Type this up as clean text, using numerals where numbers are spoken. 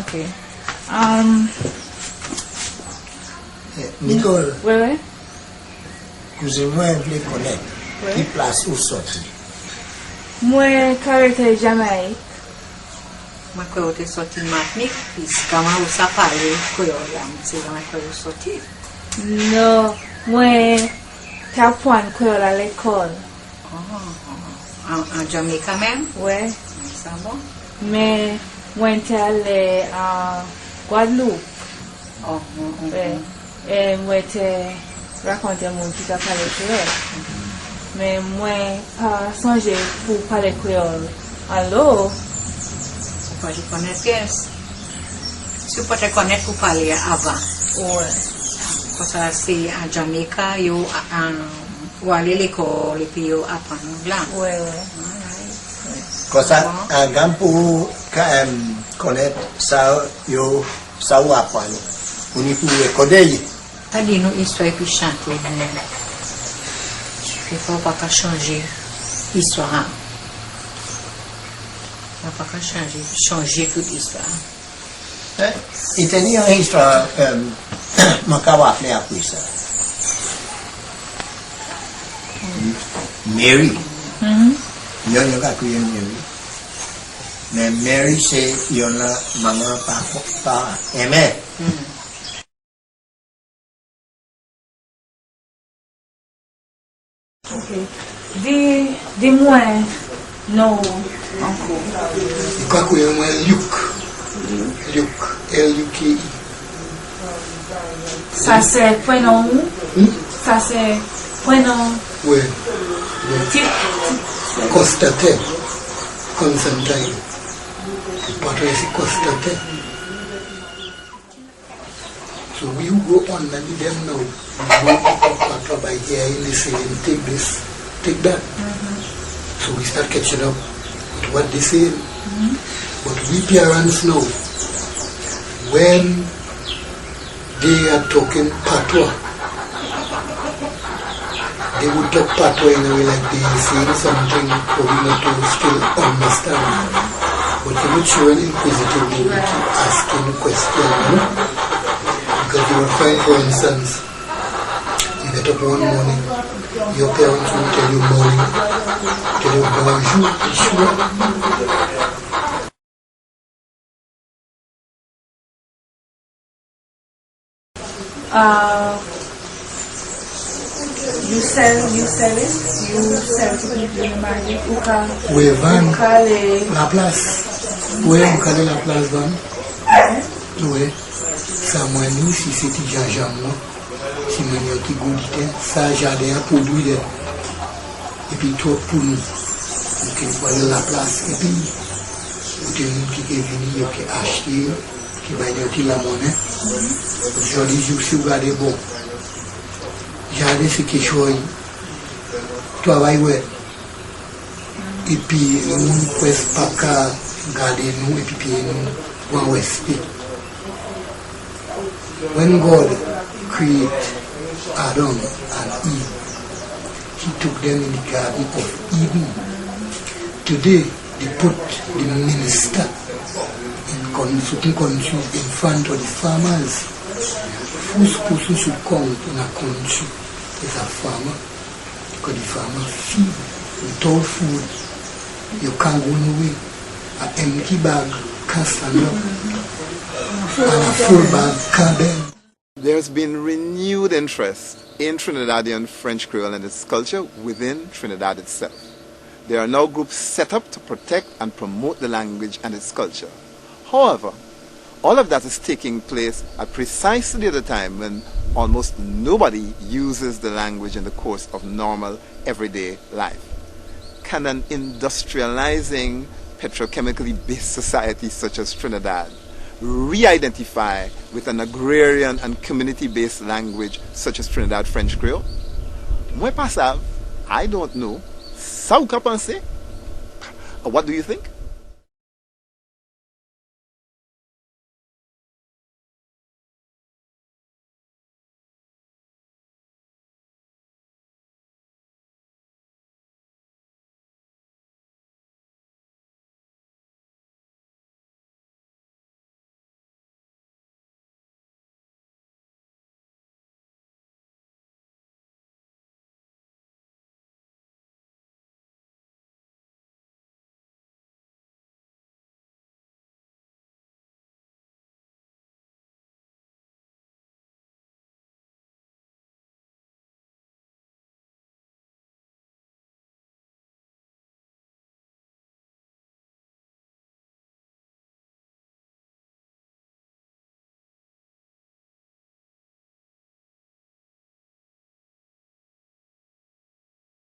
Ok. Nicole. Wè wè. Kouzin mwen vlé konnèt ki plas ou sòti. Mwen ka rété Jamayik. Mwen kwè ou té sòti Matnik, pis kòman ou sa palé Kwéyòl la, sé la mwen kwè ou sòti. No, mwen té apwann Kwéyòl a lékòl. Oh, an Jamaica menm? Wè. Sa bon. Men mwen té alé an Gwadloup. Wè. É mwen té rankonté moun ki ka palé Kwéyòl. Men mwen pa sonjé pou palé Kwéyòl an lò. Ou pa té konnèt pyès. Si ou pa té konnèt pou palé avan. Wè. Konsa sé an Jamaica yo an ou alé lékòl épi yo apwann ou la. Wè wè. Konsa angan pou konnèt sa yo sa ou apwann, ou ni pou rékòdé li. Pa di nou istwa épi chanté men défwa ou pa ka chanjé istwa an. Ou pa ka chanjé chanjé tout istwa an. I té ni yon istwa mwen ka waplé apwé sa. Mary. Yon yo ka kwiyé Mary. Men Mary sé yon la manman pa pa enmen. Ok. Di di mwen non ou ankò. Yo ka kwiyé mwen Luke. Luke. L-U-K-E. Sa sé pwénon ou? Sa sé pwénon? Wè. Tit tit. Constantin. Constantine. Patwa sé Constantin. So we who go underneath them now, we go pick up patois by hearing they saying, take this, take that. So we start catching up with what they saying. But we parents now, when they are talking patois, they would talk patois in a way like they saying something for we not to still understand. But you know, children inquisitive, they will keep asking questions, you know? Because you will find, for instance, you get up one morning, your parents will tell you morning, tell you bonjour, sure. You sell it? You sell to people in the market? Ou ka Wè vann ou ka alé la plas. Wè, ou ka alé la plas vann. Wè, sa mwen ni si sé ti jenjanm mwen, si mwen ni yon ti goditen, sa jaden an pwodwi dè. Épi twòp pou nou. Nou ké pou alé la plas épi ou té moun ki ké vini, yo ké achté, ki bay yon ti lamonnen. Jòdi jou si ou gadé bon, jaden sé kéchòy twavay wè. Épi moun pwès pa ka gadé nou épi péyé nou gwan wèspé. When God create Adam and Eve, he took them in the Garden of Eden. Today, they put the minister in certain countries in front of the farmers. First person should come in a country is a farmer. Because the farmer feed. Without food, you can't go nowhere. An empty bag can't stand up. And a full bag can't bend. There's been renewed interest in Trinidadian French Creole and its culture within Trinidad itself. There are now groups set up to protect and promote the language and its culture. However, all of that is taking place at precisely the time when almost nobody uses the language in the course of normal everyday life. Can an industrializing, petrochemically based society such as Trinidad re-identify with an agrarian and community-based language such as Trinidad French Creole? Mwen pa sav, I don't know. Sa ou ka pansé? What do you think?